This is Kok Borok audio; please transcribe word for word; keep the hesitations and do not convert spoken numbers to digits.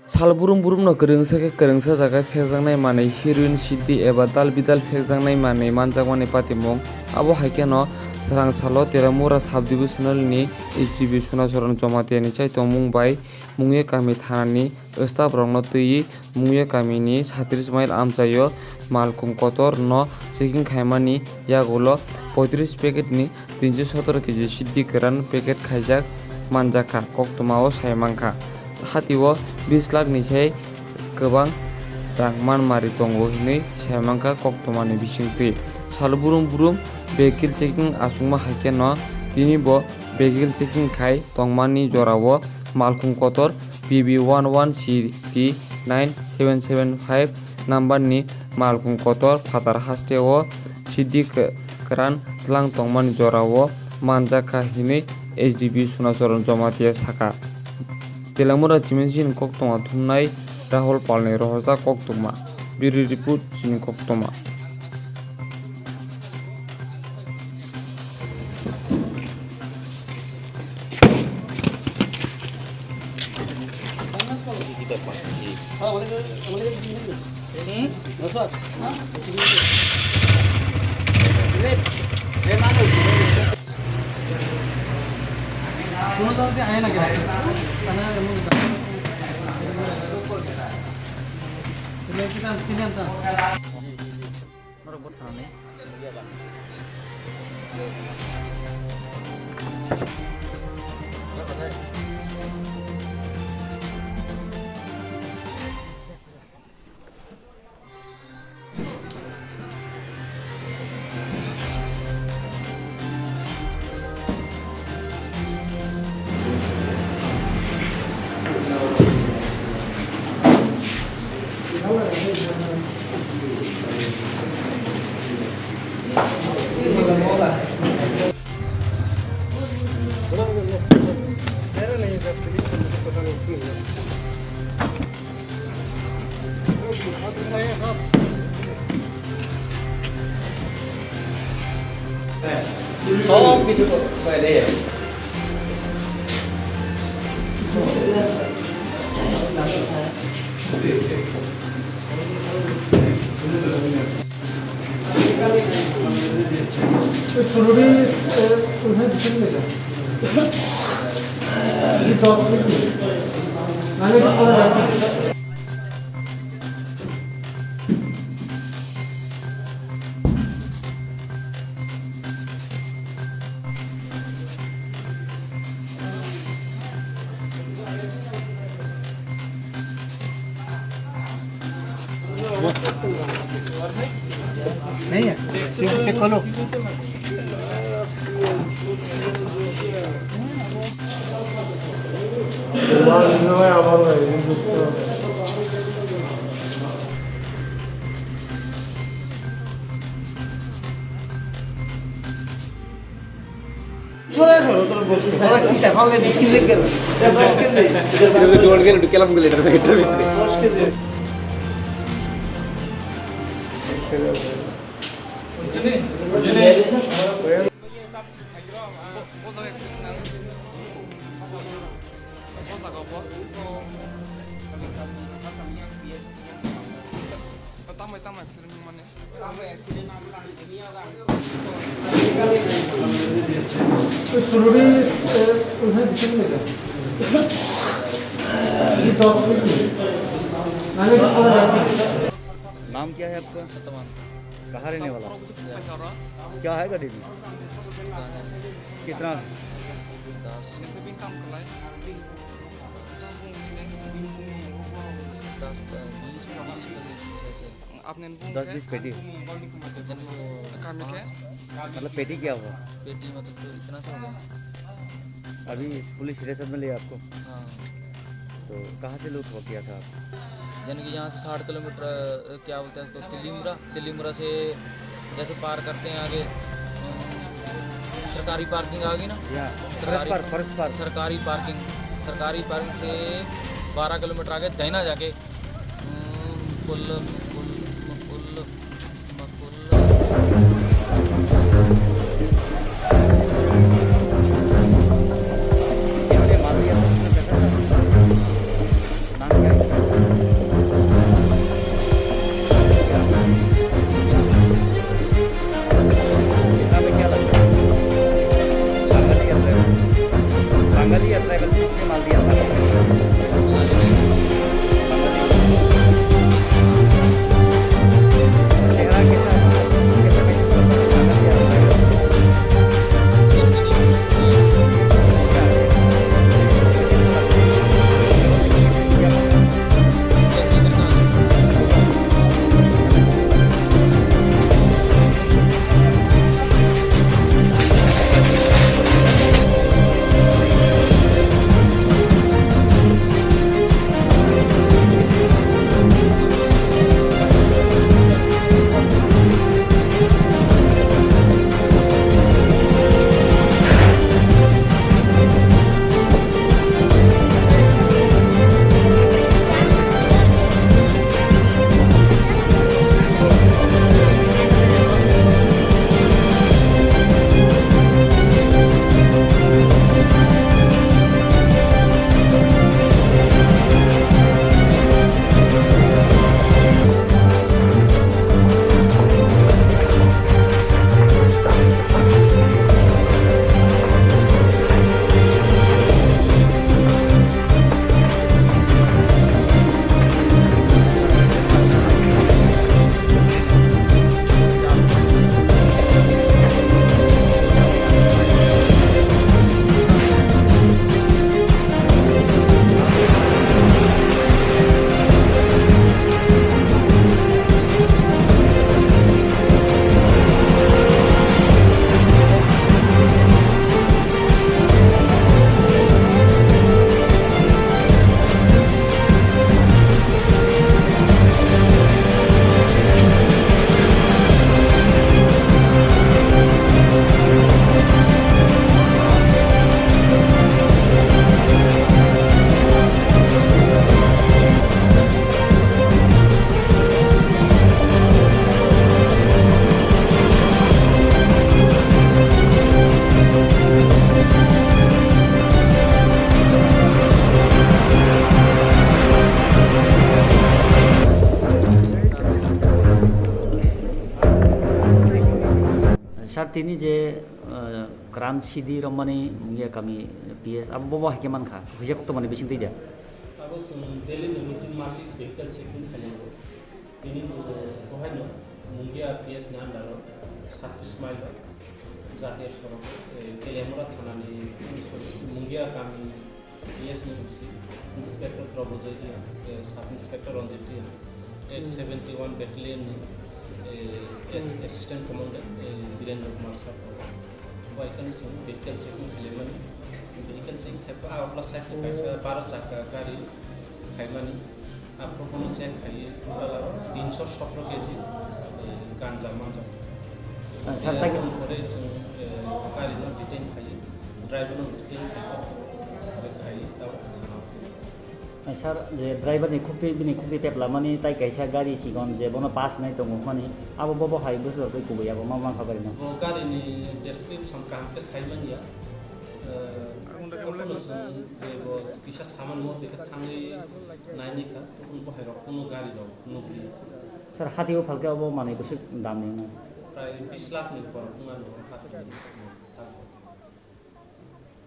Sal brum brumno kwrwngsa khe kwrwngsa jaga phekjaknai manwi heroin, siddhi eba dal bidal phekjaknai manwi manjakmani patimung. Abo hai kheno swrang salo Telamura sub-divisional ni S D P Sunacharan Jamatia ni chaitongmung bai Mungye kami thanani staff rokno twiwi Mungye kamini satris mile amchaio malkhung kotor no checking khaimani yagulo poitris packet ni tinso sotoro kg siddhi kwran packet khaijak manjakha, koktwmao sai mankha. Hatio bis lakh ni sai kwbang rang manmari tongo hinwi sai mankha koktwmani bisingtwi. Sal brum brum vehicle checking achukma hai kheno tini bo vehicle checking khai tongmani jorao malkhung kotor P B one one C T nine seven seven five number ni malkhung kotor phatar hasteo siddhi k-, kwran tlang tongmani jorao manjakha hinwi S D P Sunacharan Jamatia sakha. Telamura Chimensing koktwma thumnai Rahul Palni rohorjak koktwma. Bureau Report, chini koktwma. সব কিছু বাইরে। नहीं है, check, check कर लो। छोरा छोरा तर बस्नु छोरा कि त फलले बिकिन लेकर। दस केजी। दस केजी ढुकेला मुगले डर में डर में। दस KG. Tamo tamo accident mane. नाम क्या है आपका? सतवान। कहाँ रहने वाला? क्या है गाड़ी में? कितना? दस। दस, बीस। दस बीस पेटी। मतलब पेटी क्या हुआ? पेटी मतलब तो इतना सा होगा। अभी पुलिस हिरासत में लिया आपको? हाँ। तो कहाँ से लूट हो गया था आपको? यानी कि यहाँ से साठ किलोमीटर, अ, क्या बोलते हैं उसको, तिलिमरा, तिलिमरा से जैसे पार करते हैं आगे, अम, सरकारी पार्किंग आ गई ना? या, सरकारी, फॉरेस्ट पार्क, फॉरेस्ट पार्क। सरकारी पार्किंग, सरकारी पार्किंग से बारह किलोमीटर आगे दाहिना जाके, अम, पुल, पुल, पुल, किसने मार दिया था? उसका कैसा था? नाम क्या है इसका? Tini je, eh, Kran Sidi Romani Mungia Kami P S, abo bo hai khe mankha, huija kokto mani bising twi da. Abo chwng daily ni routine matik vehicle checking khainai. Tini bo, bohaino Mungia P S ni under o satris mile o jatiya sorok, eh, Teliamura thana ni, sorry, Mungia Kami P S ni O C, Inspector Probojoi Reang, eh, Sub Inspector Ranjit Reang, X seventy one Battalion ni, eh, as-, Assistant Commandant, eh, Birendra Kumar Sir tongo. Bo hai kheno chwng vehicle checking khaimani, vehicle checking khai, ah, okla side ni kaisa baro chakka gari khaimani, aphuru bono check khaiwi total aro tinsho sotro K G, eh, ganja manjak. Ah, sir, eh, thank you. Aboni pore chwng, eh, gari no detain khaiwi, driver no detain khaiwi, ore khaiwi tabuk thana o. Sir, je driver ni khukti, bini khukti teplamani tai kaisa gari sikon je bono pass nai tongo hwnmani, abo bo, bo hai bwswk twi kubui abo ma mankha barino? Bo gari ni description kaham khe sai manya. Eh, tokhono chwng je bo kisa saman mo twi khe thangwi naini kha, tokhono bo hai rok kuno gari rok nukliya. Sir, hati o phalkhe abo manwi bwswk dam ni wngmani? Prai bis lakh ni borok wngmano hati.